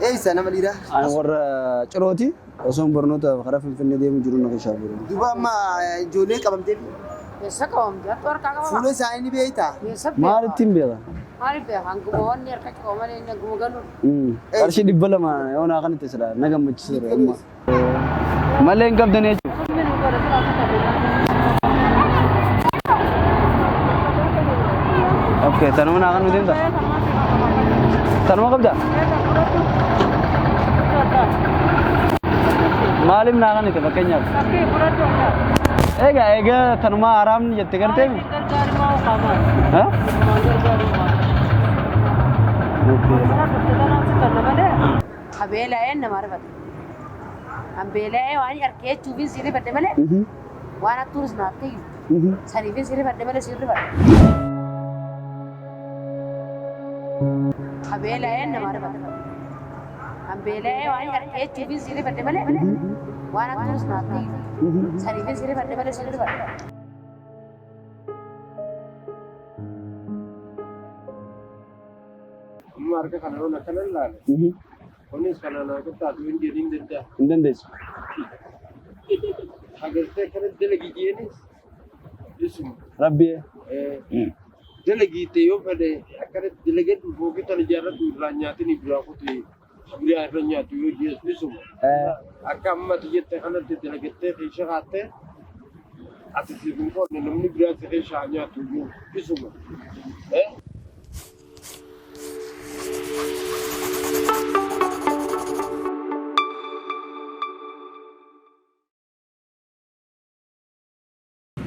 Eessa nama dhiiraa? Ani warra Cirooti. Osoon barnoota karaa Finfinnee deemu jiru na keessaa fuudhan. Duuba amma ijoollee qabamtee Eessa qabamte? Hattuu harkaa qabama? fuula isaanii ni beektaa? Eessa beeka? Maalittiin beeka? Maaliif beeka? Hanguma wanni harka qaba malee inni hanguma galuun. Qarshii 200 yoo naa kanatti silaa na gammachiisa ture amma. Malee hin qabdan jechuudha. Summi nu godha silaa akka qabu. Okay, tanuma naa kan deemta? Tanuma qabda? Maaliif naa kanite fakkeenyaaf? Egaa egaa tanuma haraamni jette gartee mi? Ha? Habeela'een nama rifata. An beela'ee waan harkee jechuufin si rifadhe malee waan hattuunis naaf kiyyu saniifin si rifadhe malee si rifadhe. Habeela'een nama rifata. An beela'ee waan harkee jechuufin si rifadhe malee waan hattuunis naaf kiyyu saniifin si rifadhe malee si rifadhe. Amma harka kana yoon akkana ilaale, kunis kana naa qixxaatu hin jedhin danda'a. Hin dandeessu. Agartee akkana dalagi jeenis isuma. Rabbi. Dalagiitte yoo fedhe akkana dalagadhu fooqii tana ijaarradhu irraa nyaatin biraa kutu biraa irra nyaatu yoo jees isuma. Akka amma ati jette kanatti dalagattee keessa kaattee ati siif hin qoodne namni biraa si keessa haa nyaatu iyyuu isuma.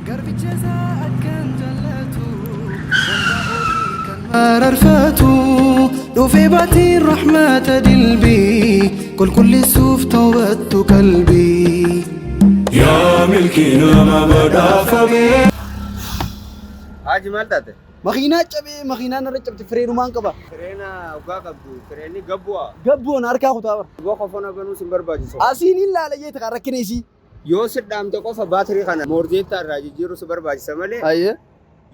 Garbicha isaa akkan jaallatu waldaa olii kan mararfatu dhufee baatiin rahmata dilbii qulqulleessuuf tawbattu qalbii. Yaa milkii nama badhaafame. Haaji maal taate? Makiinaa cabee makiinaan irra cabte fireenumaan qaba. Fireena hoggaa qabdu fireenni gabbu'a. Gabbu'oon harkaa kutaa bara. Boo kofona banuu sin barbaachisu. Asiin hin laala jeeti kan rakkina isii. Yoo si dhaamte qofa baatirii kana moorjeettaa irraa jijjiiruu si barbaachisa malee Ayyee.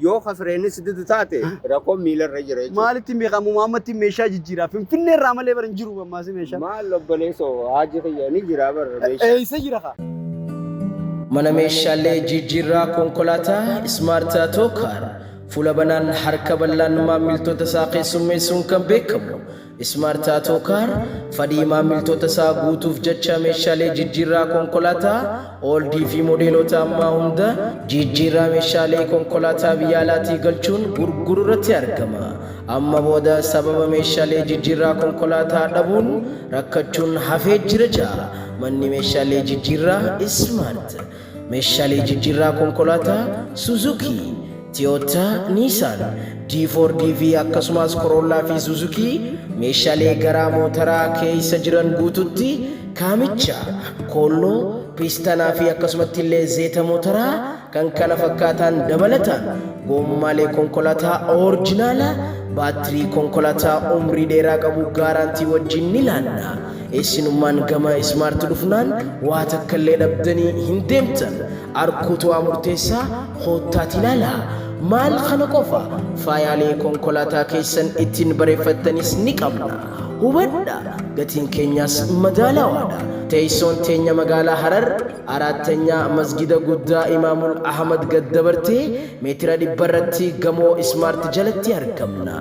yoo ka fireenni si didu taate rakkoon miila irra jira jechuudha. Maalitti hin beekamu Muhammad meeshaa jijjiiraa Finfinnee irraa malee bara hin jiru ammaas meeshaa. Maal obboleessoo haaji kiyya ni jira bara meeshaa. Eessa jira kaa? Mana meeshaalee jijjiirraa konkolaataa Smart Auto Car fuula banaan harka bal'aan maammiltoota isaa keessummeessuun kan beekamu Smart Auto Car fadhii maammiltoota isaa guutuuf jecha meeshaalee jijjiirraa konkolaataa ooldii fi modeelota ammaa hunda jijjiirraa meeshaalee konkolaataa biyya alaatii galchuun gurguru irratti argama. Amma booda sababa meeshaalee jijjiirraa konkolaataa dhabuun rakkachuun hafee jira ja'a manni meeshaalee jijjiirraa Smart. Meeshaalee jijjiirraa konkolaataa Suzuki, Toyota, Nissan, D4D fi akkasumas Corolla fi Suzuki meeshaalee garaa mootaraa keessa jiran guututti kaamicha, koolloo, piistanaa fi akkasumatti illee zeeta mootaraa kan kana fakkaataan dabalataan goommaalee konkolaataa oorjinaala baatirii konkolaataa umrii dheeraa qabu gaaraantii wajjin ni laanna. Isinummaan gama Smart dhufnaan waa takkallee dhabdanii hin deemtan. Arkuutu waa murteessaa koottaati ilaalaa. Maal kana qofa faayaalee konkolaataa keessan ittiin bareeffattanis ni qabna. Hubadha gatiin keenyaas madaalawaadha. Teessoon teenya magaalaa Harar Araattanyaa Masgida Guddaa Imaamul Ahmad gad dabartee meetira 100 irratti gamoo Smart jalatti argamna.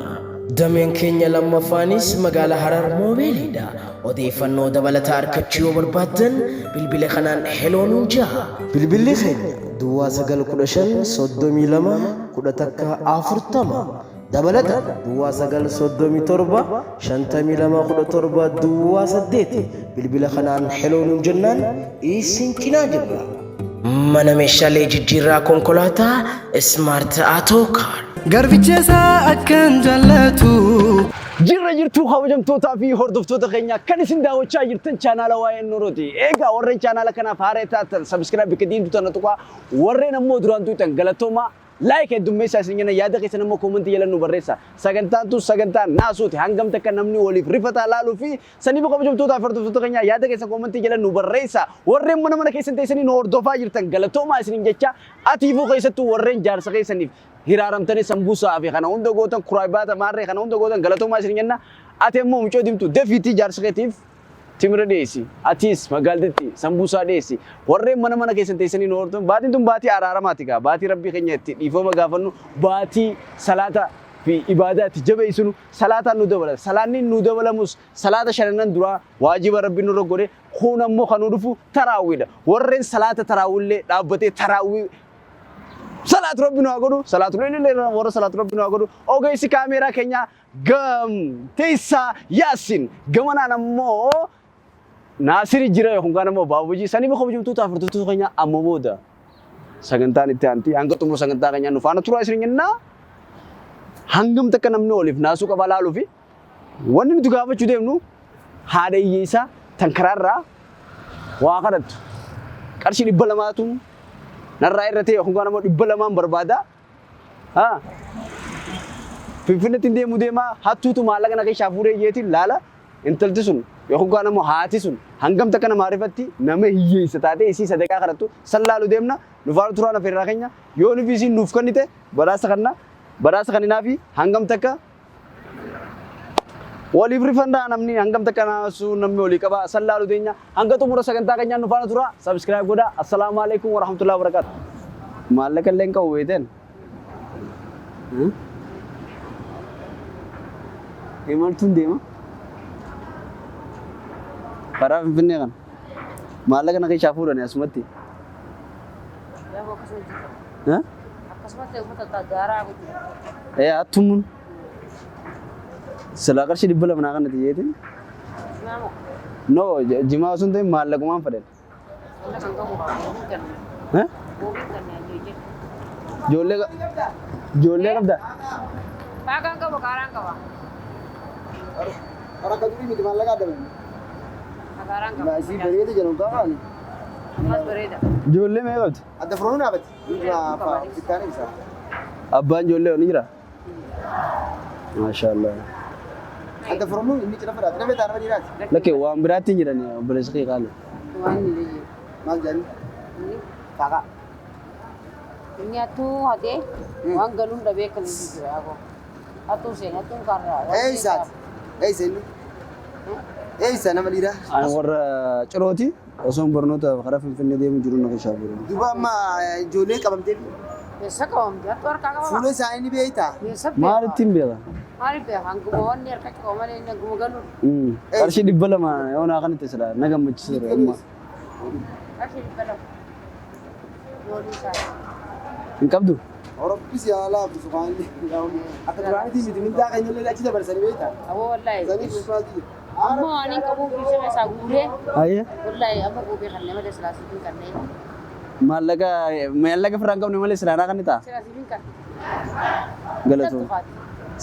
Dameen keenya lammaffaanis magaala Harar Moobeeliidha. Odeeffannoo dabalataa arkachuu yoo barbaaddan bilbila kanaan heloo nuun ja'a. Bilbilli keenya Duwwaa 9 15 32 11 40. Dabalata Duwwaa 9 37 52 17 duwwaa 8 bilbila kanaan heloo nuun jennaan isin cinaa jirra. Mana meeshaalee jijjiirraa konkolaataa Smart Auto Car. Garbicha isaa akkan jaallatu. Jirra jirtuu kabajamtootaa fi hordoftoota keenya kan isin daawwachaa jirtan chaanaala waa'ee Nuruuti. Egaa warreen chaanaala kanaaf haaraa taatan subscribe bakka diimtuu tana tuqaa warreen ammoo duraan tuqxan galatoomaa like heddummeessaa isin jenna yaada keessan ammoo koomentii jala nu barreessa. Sagantaan tun sagantaa naasuuti hangam takka namni waliif rifataa laaluu fi saniif kabajamtootaa fi hordoftoota keenya yaada keessan koomentii jala nu barreessa. Warreen mana mana keessan teessanii nu hordofaa jirtan galatoomaa isinin jecha atiifuu keessattuu warreen jaarsa keessaniif hiraaramtanii sambuusaa fi kana hunda gootan kuraayibaata maarree kana hunda gootan galatoomaa isin jenna. Ati ammoo mucoo diimtuu dafiitii jaarsa keetiif timira dhiyeessi. Atis magaaltitti sambuusaa dhiyeessi. Warreen mana mana keessan teessanii nu hordofan baatiin tun baatii araaramaati gaa. Baatii rabbii keenya itti dhiifama gaafannu baatii salaata fi ibaadaa itti jabeessinu salaataan nu dabala. Salaanni nu dabalamus salaata shananan duraa waajiba rabbi nurra godhe kun ammoo kan nu dhufu taraawwiidha. Warreen salaata taraawwiillee dhaabbatee taraawwii salaatu rabbi nu haa godhu salaatu illee warra salaatu rabbi nu haa godhu ogeessi kaameeraa keenyaa Gamteessaa Yaasin gamanaan ammoo Naasiri jira yookaan kaan ammoo Baabujii sanii bakka kabajamtoota afurtoota keenya amma booda sagantaan itti aanti hanga xumura sagantaa keenyaa nu faana turaa isin jennaa hangam takka namni oliif naasuu qabaa laaluu fi wanni nuti gaafachuu deemnu haadha hiyyeessaa tan karaarraa waa kadhattu qarshii 200tu narraa irra ta'e yookaan ammoo 200n barbaada. Haa. Finfinneetti deemu deemaa hattuutu maallaqa na keessaa fuudhee jeetiin laala intalti sun yookaan ammoo haati sun hangam takka nama rifatti nama hiyyeessa taatee isii sadaqaa kadhattu san laalu deemna nu faana turaan afeerraa keenya yoo nufi isiin nuuf kennite badhaasa kanna badhaasa kanninaafi hangam takka waliif rifandaa namni hangam takka naasuu namni walii qaba san laalu teenya hanga xumura sagantaa keenyaan nu faana tura subscribe godha assalaamu alaikum warahmatullahi wabarakatuh maallaqa illee hin qabu beekteen imaltuun deema karaa finfinnee kana maallaqa na keessaa fuudhani asumatti Akkasumatti uummata gaaraa godhu. Ee hattuun silaa qarshii 200 naa kannati jeetiin. Jimaa No jimaa osoo hin ta'in maallaqumaan fedhan. Wanta kan qabu qaba. Kenna. Eh? Boobiin kenna ijoollee. Ijoollee ijoollee qabda? Faaqaan qaba kaaraan qaba. Harka durii miti maallaqa adda bahe. Kaaraan qaba. Isii bareeda jedhamu gaafa Ammas bareeda. Ijoollee meeqa qabdi? Adda furoonuu dhaabatti. Bittaan ibsa. Abbaan ijoollee ni jira? Maashaallah. Adda furoonuu inni cina fudhate. Nama taana dhiiraati. Lakkee waan biraatti hin jiran obboleessi kee qaali. Waan inni jedhu. Maal jedhani? Inni Faaqaa. Inni hattuu hatee waan galuun dhabee kan inni jira yaaboo. Hattuu seene hattuun kaarraa. Eessaati? Eessa inni? Eessa nama dhiiraa? Ani warra cirooti osoon barnoota karaa Finfinnee deemu jiru na keessaa fuudhan. Duuba amma ijoollee qabamtee Eessa qabamte? Hattuu harkaa qabama. fuula isaanii ni beektaa? Eessa beeka? Maalittiin beeka? Maaliif beeka? Hanguma wanni harka qaba malee inni hanguma galuun. Qarshii 200 yoo naa kanatti silaa na gammachiisa ture amma. Qarshii 200. Yoolii isaa. Hin qabdu? Rabbis yaa laaftu subhaanni. Akka duraanitii miti mindaa keenya illee achi dabarsanii beektaa? Aboo wallaahi. Sanii ulfaatu jira. Amma waan hin qabuuf ibsa isaa guuree. Ayyee. Wallaahi amma guubee kannee malee silaa siif hin kannee. Maallaqa maallaqa firraa hin qabne malee silaa naa kannita? Silaa siif hin kanne. Galatoom.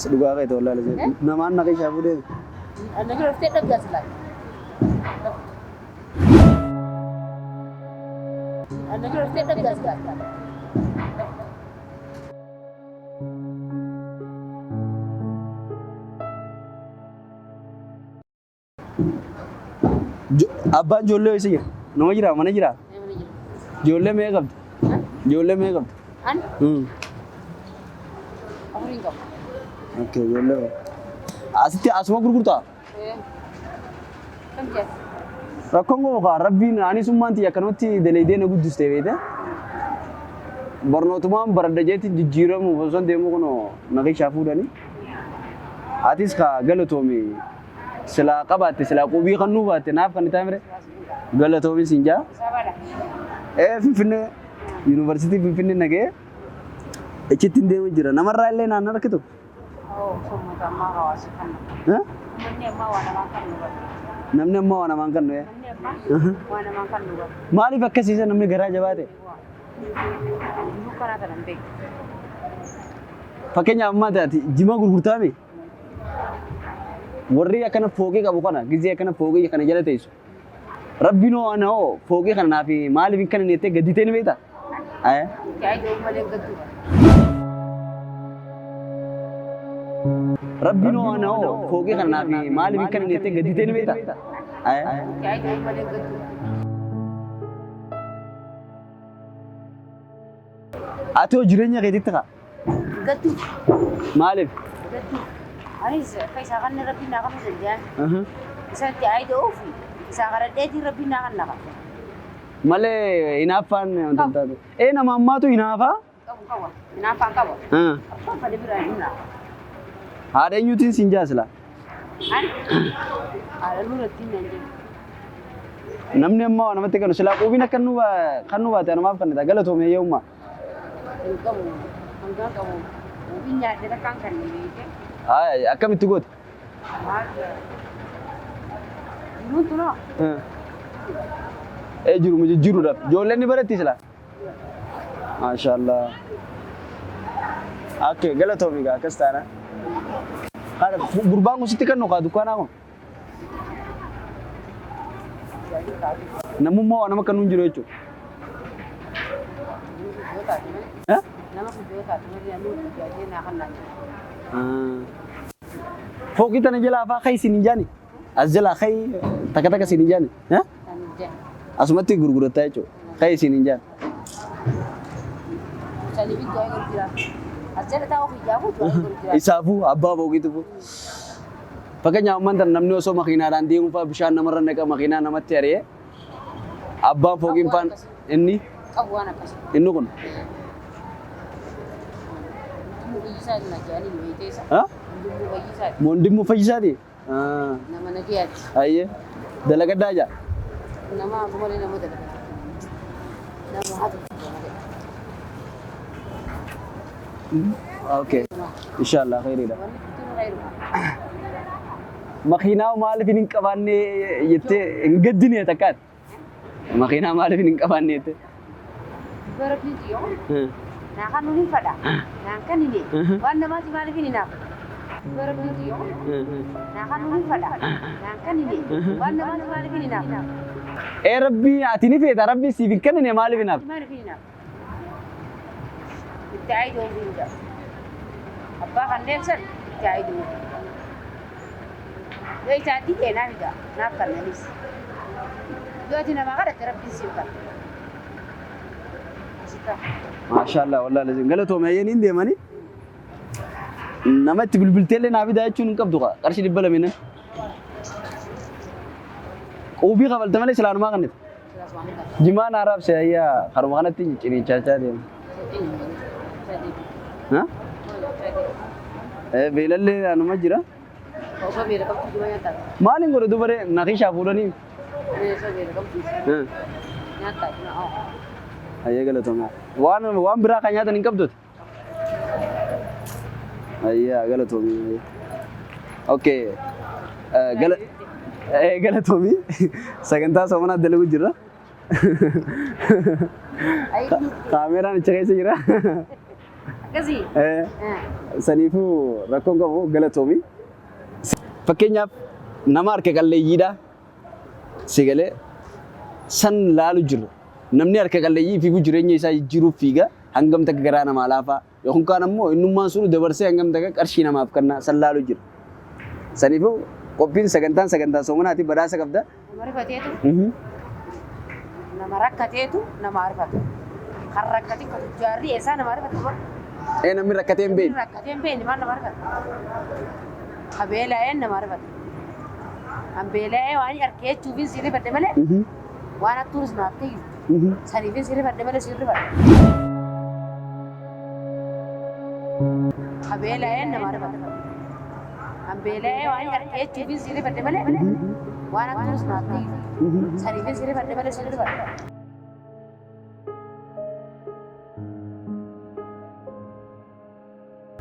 Si dhugaa keeti wallaahi. Namaan na keessaa fuudhee. Anna bira dhuftee dhabdaa silaa. Anna bira dhuftee dhabdaa silaa. Abbaan ijoollee eessa jira? Nama jira? Mana jira? Ijoollee meeqa qabdi? Ijoollee meeqa qabdi? Ani afuriin qaba. Okay, ijoollee qaba. Asitti asuma gurgurtaa? Kam jedha? Rakkoon koo kaa rabbiin ani summaan tiyya akkanumatti dalaydee na guddiste beekte. Barnootumaan baradha jeetti jijjiiramu osoo hin deemu kunoo na keessaa fuudhanii. Atis kaa galatoomi silaa qabaatte silaa qubii kan nuu baatte naaf kan itaa mire galatoomi siin jaa. Ee Finfinnee yuunivarsiitii Finfinnee nagee achitti hin deemu jira namarraa illee naan harkitu. Namni ammaa waa namaan kan nuye. Maaliif akkasiisa namni garaa jabaate? Fakkeenyaaf ammaa ati jimaa gurgurtaa mi? Warri akkana fooqii qabu kana gizee akkana fooqii kana jala teessu. Rabbiin hoo ana hoo fooqii kana naaf maaliif hin kennan jettee gadditee ni beektaa? Ayee. Rabbiin hoo ana hoo fooqii kana naaf maaliif hin kennan jettee gadditee ni beektaa? Ayee. Ati hoo jireenya keetitti kaa? Gadduu. Maaliif? Gadduu. Anis akka isaa kan rabbiin naa kennuu danda'an. Isatti aayida'uu fi isaa kadhadheetiin rabbiin naa kan naqa. Malee hinaaffaan wanta hin taatu. Ee nama ammaatu hinaafaa? Qabu qaba. Hinaaffaan qaba. Abbaan fedhe biraa hin hinaafa. Haadha eenyuutiin siin jaa silaa? Ani haadha nuurattiin naan jedhu. Namni amma waa namatti kanu silaa quubiin akka nu kan nu baate anumaaf kannita galatoome eeyyummaa. Hin qabu. Hangaan qabu. Quubiin nyaadhe takkaan kan hin beekne. Haaya akkamitti goote? Maal jiruun tunoo Ee jiruma jijjiiruudhaaf ijoolleen ni baratti silaa. Maashaallah. Okay galatoomi gaa akkas taana. Haadha gurbaan kun sitti kennu kaa dukkaanaa kun. Namummaa waa nama kennu hin jiru jechuudha. Eh? Nama guddoo taate malee namni guddaa naa kan naan jedhu. Fooqii tana jalaa faa kai siin hin jaani. As jalaa kai takka takka siin hin jaani. Eh? Kan hin jedhu. Asumatti gurgurattaa jechuudha. Kai siin hin jaani. Sanii fi du'aa godhu jira. As jala taa'u kiyyaafuu du'aa godhu jira. Isaafuu abbaa fooqiitufu. Fakkeenyaaf ammaan tana namni osoo makiinaadhaan deemu faa bishaan namarra naqa makiinaa namatti ari'ee abbaan fooqiin faan inni Qabu waan akkasii. inni kun. Hundumuu fayyisaa na jedhanii beektee isa. Ha? Hundumuu fayyisaati. Mondimuu fayyisaati? Ah. Nama nagayaati. Ayyee. Dalagaddaa jaa. Nama malee nama dalagata. Nama hatu malee. Okay. Inshallah khairidha. Wanni guutuun khairu. Makiinaa maaliif hin qabaanne jettee hin gaddine takkaat. Makiinaa maaliif hin qabaanne jettee. Bara biyyi yoo naa kan nuyi fadha. Naan kan hine. Waan namaati maaliif hin hinaafu? Bara biyyi yoo naa kan nuyi fadha. Naan kan hine. Waan namaati maaliif hin hinaafu? Ee rabbii ati ni feeta rabbii siif hin kennine maaliif hinaaf? Maaliif hin hinaafu? Itti aayidoo hin jedhu. Abbaa kan deemsan itti aayidoo. Yoo isaan didee naaf ija naaf kennanis. Yoo ati namaa kadhatte rabbiin siif kenna. Asitti. Maashaallah wallahi lazim galatoome ayyeen hin deemani. Nama itti bilbilteellee naa fidaa jechuun hin qabdu kaa qarshii 200 nan. Quubii kafalte malee silaanumaa kannite. Jimaa naa raabse ayyaa karuma kanatti ciniichaachaa deema. Ha? Beelallee anuma jira. Osoo beela qabdu jimaa nyaataa. Maaliin godhe dubaree naqiishaa fuudhanii. Osoo beela qabdu nyaataa jimaa. Ayyee galatoomaa. Waan waan biraa kan nyaatan hin qabduti. Ayyaa galatoomii. Okay. Gala galatoomii sagantaa soomanaa dalagu jirra. Kaameeraan achi keessa jira. Akkasii. Saniifuu rakkoon qabu galatoomii. Fakkeenyaaf nama harka qalleeyyiidha. Si galee san laalu jiru. Namni harka qalleeyyii fiigu jireenya isaa jijjiiruuf fiiga hangam takka garaa namaa laafaa yookaan kaan ammoo innummaan sun dabarsee hangam takka qarshii namaaf kennaa san laalu jira. Saniifuu qophiin sagantaan sagantaa soomanaati badhaasa qabda. Nama rifateetu nama rakkateetu nama arifata. Kan rakkate kan tujjaarri eessaa nama arifata bara. Ee namni rakkatee hin beekne. Rakkatee hin beekne maal nama arifata? Ka beela'een nama arifata. Kan beela'ee waan arkeechuufin si rifadhe malee waan hattuunis naaf ta'e saniifin si rifadhe malee si rifadhe. Ka beela'een nama arifata. Kan beela'ee waan arkeechuufin si rifadhe malee waan hattuunis naaf ta'e saniifin si rifadhe malee si rifadhe.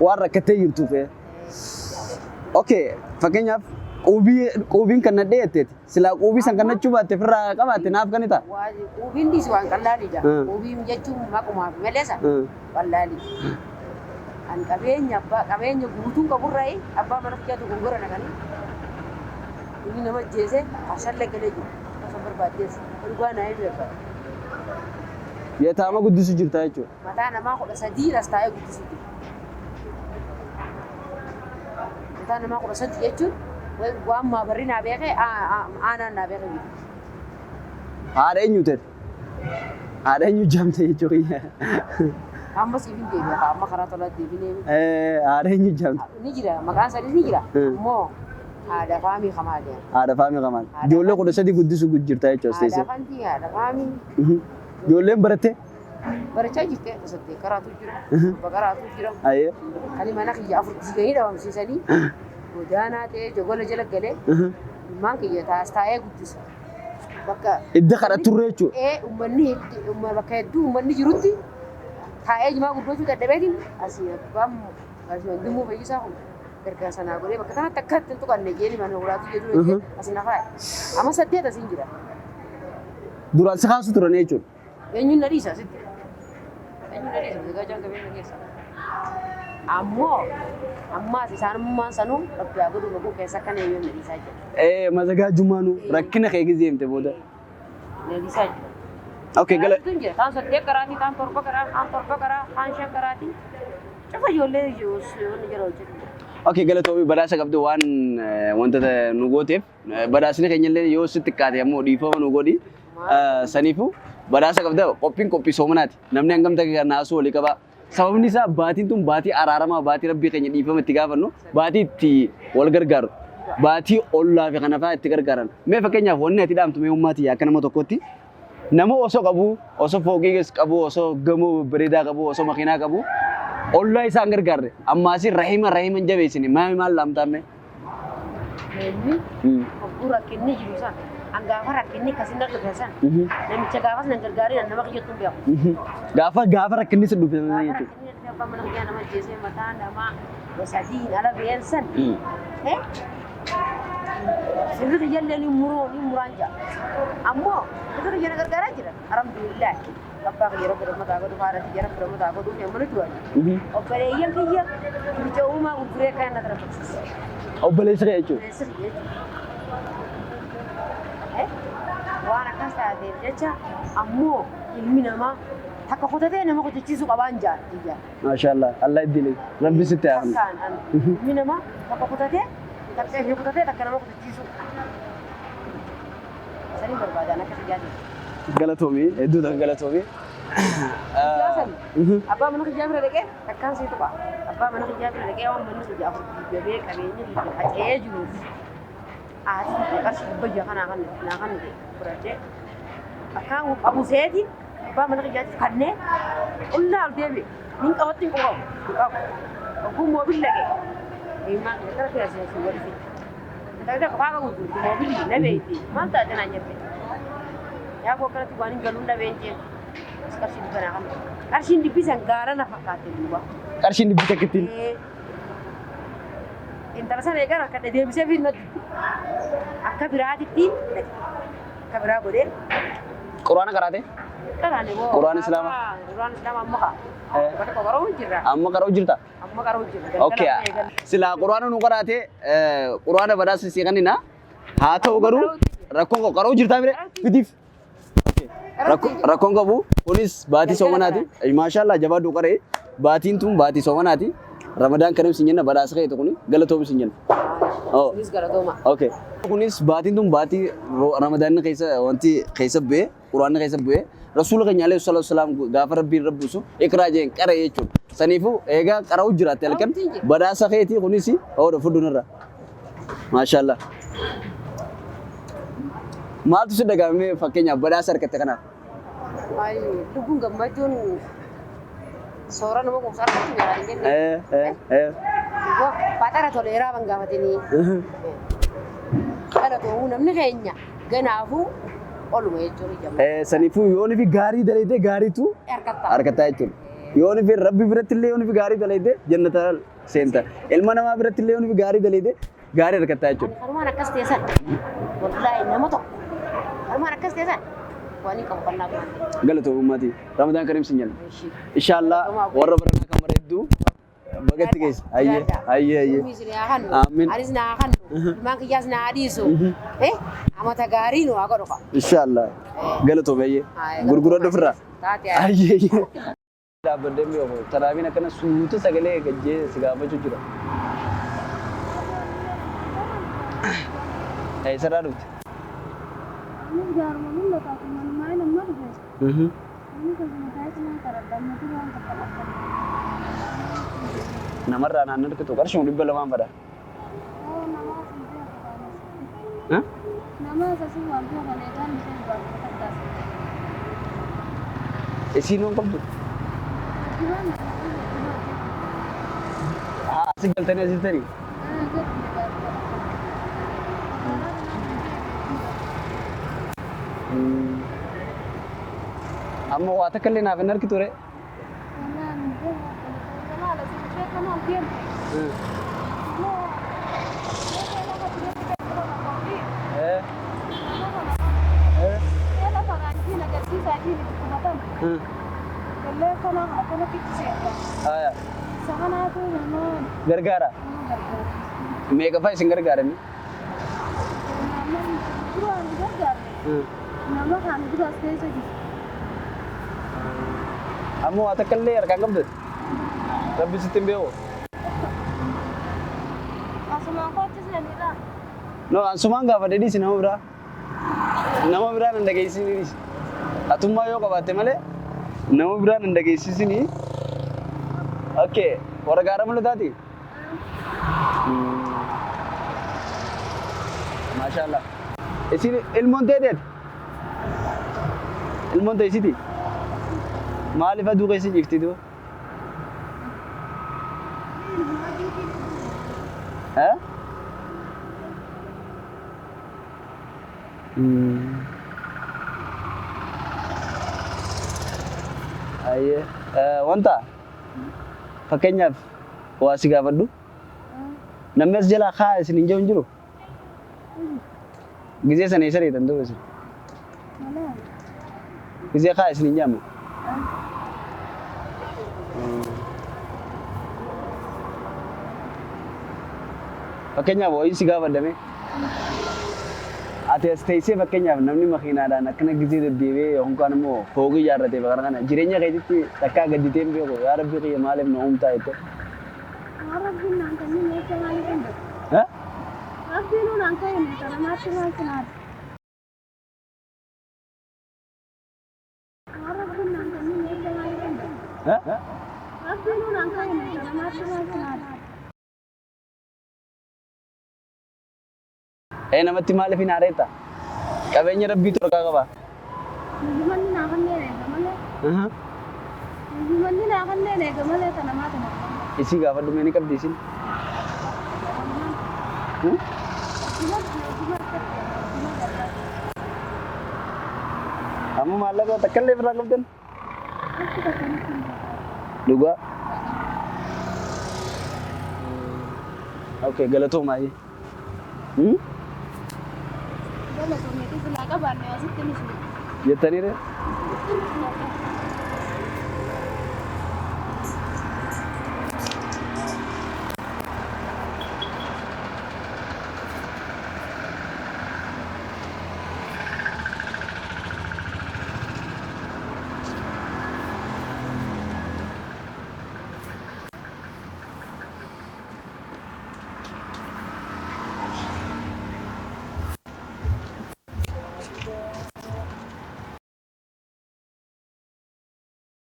Waan rakkattee jirtuuf. Okay, fakkeenyaaf quubii quubiin kan nadhee jetteeti. Silaa quubii san kan nachuu baatte ofirraa qabaatte naaf kan ta'a. Quubiin dhiisi waan qallaaliidha. Quubiin jechuun maqumaaf maleesa qallaali. An qabeenya abbaa qabeenya guutuu qaburraa abbaa mana kiyyaatu gongora naqanii inni nama ajjeese ashalle galee jiru. Osoo barbaaddees dhugaa naa himi barbaada. Yataama guddisu jirta jechuudha. Mataa namaa 13 as taa'ee guddisuu jira. Mataa namaa 13 jechuun waan maabarri naa beekee aanaan naa beekee miti. Haadha eenyu ta'e? Haadha eenyu jaamte jechuudha. Amma siif hin deebi'a amma karaa tolaa deebinee. Haadha eenyu jedhamti? Ni jira maqaan isaaniis ni jira. Immoo haadha faamii kamaa jedhama. Haadha faamii kamaan. Ijoollee 13 guddisuu jirta jechuudha as teessee. Haadha fantii haadha faamii. Ijoolleen barattee? Barachaa jirti 8 karaatu jira. 7 karaatu jira. Ayyee. Kan mana kiyya 4 diiganii dhabamsiisanii godaanaa ta'ee jogola jala galee ilmaan kiyya taas taa'ee guddisa. Bakka Idda kadhatturre jechuudha. Uummanni bakka hedduu uummanni jirutti taa'ee jimaa guddachuu dadhabeetiin asii abbaan asii wandimuu fayyisaa kun gargaarsa naa godhee bakka kanatti akka ittiin tuqanne jeeni mana uraatu jedhu jee asii na faaya. Amma 8 asiin jira. Duraan si kaasu turan jechuudha. Eenyuun na dhiisa asitti? Eenyuun na dhiisa? Gaajaan qabeenya keessa. Ammoo ammaas isaanummaan sanuu rabbi haa godhu baguu keessa akkana eenyuun na dhiisaa jira. Mazagaajummaanuu rakkina kee gizee himte booda. Na dhiisaa jira. Okay, gala. Karaatu jira. Kaan 8 karaatii, kaan 7 karaa, kaan 7 karaa, kaan 5 karaatii. Cufa ijoollee wanni jala hojjetu. Okay, galatoomii badhaasa qabdu waan wanta nu gooteef badhaasni keenya illee yoo sitti xiqqaate ammoo dhiifama nu godhi. Saniifuu badhaasa qabda qophiin qophii soomanaati. Namni hangam takka naasuu walii qaba. Sababni isaa baatiin tun baatii araaramaa, baatii rabbii keenya dhiifama itti gaafannu, baatii itti wal gargaaru, baatii ollaa fi kana fa'aa itti gargaaran. Mee fakkeenyaaf wanni ati dhaamtu mee ummaatii akka nama tokkotti nama osoo qabu, osoo fooqii qabu, osoo gamoo bareedaa qabu, osoo makiinaa qabu, ollaa isaan gargaarre ammaasii rahima rahima hin jabeessine maal maal laamtaame? Namni hogguu rakkinni jiru san hangaafa rakkinni akkasii na dhufe san namicha gaafas nan gargaarin nama kiyyattuu hin beeku. Gaafa gaafa rakkinni si dhufe Gaafa jechuudha. rakkinni dhufe abbaa mana kiyyaa nama ajjeesee mataa nama sadiin ala ba'een san sirri kiyyallee ni muruu ni muraan jira. Ammoo sirri kiyya na gargaaraa jira. Alhamdulillah. Abbaa kiyya rabbi rahmataa godhu haadha kiyya rabbi rahmataa godhu fi amma nuti wali. Obboleeyyan kiyya namicha uumaa gurguree kan na tarafachiise. Obboleessa kee jechuudha. Obboleessa kiyya jechuudha. Waan akkas taateef jecha ammoo ilmi namaa takka kutatee nama kutachiisuu qabaan jaa iyya. Maashaallah Allah iddile rabbi sitti haa kennu. Takkaan an ilmi namaa takka kutatee takka ifni kutatee takka nama kutachiisuu. Sanii barbaadan akka xiyyaati. Galatoomii hedduu takka galatoomii. Abbaa mana kiyyaa bira dhaqee takkaan sii tuqa. Abbaa mana kiyyaa bira dhaqee waan manni kiyya 4 diigamee qabeenyi kiyya hacee jiruuf. Haati kiyya qarshii 600 kanaa kan naa kan fudhadhee akkaan qabu seeti abbaa mana kiyyaatiif kannee qullaa ol deebi'e. Nin qabatti hin qabu. Hin qabu. Oguu moobil dhaqee. Ilmaan kiyya gara kiyya sii wal fi. Takka takka faaqa gurgurti moobilii na beekti. Maal taate naan jette. Yaa koo akkanatti waan hin galuun dhabeen jee. Qarshii dhibba naa kan. Qarshiin dhibbi san gaara na fakkaate duuba. Qarshiin dhibbi takkittiin. Intala sana eegaa rakkadhe deebisee fi natti akka biraatitti akka biraa godhee. Quraana qaraate? Qaraane boo. Quraan Islaamaa? Quraan Islaamaa amma kaa. Bakka tokko qaroo jirra. Amma qaroo jirta? Amma qaroo jirra. Okay. Silaa quraana nu qaraate quraana badhaasa sii kennina. Haa ta'u garuu rakkoon qaroo jirtaa mire fidiif. Rakkoon qabu kunis baatii soomanaati. Maashaallah jabaadhu qaree baatiin tun baatii soomanaati. Ramadaan kanim sin jenna badhaasa keetu kuni galatoomi sin jenna. Kunis galatooma. Okay. Kunis baatiin tun baatii Ramadaanni keessa wanti keessa bu'ee Quraanni keessa bu'ee Rasuula keenya alayhi salaatu wasalaam gaafa rabbiin rabbuusu iqraa jeen qaree jechuudha. Saniifuu eegaa qara'u jiraatte halkan badhaasa keetii kunis oodha fudhu nurra. Maashaallah. Maaltu si dhaga'ame fakkeenyaaf badhaasa argatte kanaaf? Lubbuun gammachuun soora nama kuusaa argachuu jira hin jenne. Faxara toleeraa ban gaafatanii. Galatoomuu namni keenya ganaafuu oluma jechuun ijama. Saniifuu yoon fi gaarii dalagde gaariitu Harkatta. argataa jechuudha. Yoon fi rabbi biratti illee yoon fi gaarii dalagde jannata seenta. Ilma namaa biratti illee yoon fi gaarii dalagde gaarii argataa jechuudha. Kanumaan akkas teessan wallaahi nama tokko kanumaan akkas teessan waan hin qabu kan naaf maante. Galatoomummaati. Ramadaan Kariim sin jenna. Inshaallah warra baranaa kan bareedduu bagatti geessa. Ayyee ayyee ayyee. Ummi isin haa kannu. Amiin. Anis naa kannu. Ilmaan kiyyaas naa dhiisu. Amata gaarii nu haa godhu qa. Inshaallah. Galatoome ayyee. Gurguradhu ofirraa. Taate. Ayyee ayyee. Dhaabbadhee mi'oofu taraabiin akkana suuta sagalee gajjee si gaafachuu jira. Eessarraa dhufte? Anis gaaruma mul'ataatu manumaa nama dhufe. Namarraa naan harkitu qarshuma 200 fadha. Isiin waan qabdu? Haa asi galtanii asirtanii? Amma waa takka illee naaf hin harkitu ree? Gargaara. Meeqa fa'a isin gargaarani? Amma waa takka illee harkaan qabdu? Rabbi sitti hin beeku. No, ansumaan gaafadhe dhiisi nama biraa. Nama biraa nan dhageessisini dhiisi. Atummaa yoo qabaatte malee nama biraa nan dhageessisini. Okay, warra gaara mul'ataati? Maashaallah. Isin ilmoon teeteeti? Ilmoon teessiti? Maaliif aduu keessa ciifti duuba? Eh? Ayyee. Wanta fakkeenyaaf waa si gaafadhu. Namni as jalaa kaa isin hin jiru hin jiru? Gizee sana eessa dheetan duuba isin? Gizee kaa isin hin jedhamu. Fakkeenyaaf wayii si gaafadhame. Ati as teessee fakkeenyaaf namni makiinaadhaan akkana gizee deddeebi'ee yookaan immoo fooqii ijaarratee bakka kana jireenya keetitti takkaa gadditee hin beeku yaa rabbii kiyya maaliif na uumtaa jettee. Waan rabbiin naan kennin jecha maaliif hin beeku? Eh? Rabbiin naan kennu kana namaatti maal sinaadha? Waan rabbiin naan kennin jecha maaliif hin beeku? Eh? Rabbiin naan kennu kana namaatti maal sinaadha? Ee namatti maaliif hin aareetta? Qabeenya rabbiitu harkaa qaba. Manni naa kanneen eega malee. Manni naa kanneen eega malee kana namaatti maal Isii gaafadhu mee ni qabdi isin? Amma maallaqa takka illee ofirraa qabdan? Dhugaa. Okay, galatoomaa. Jettanii ree?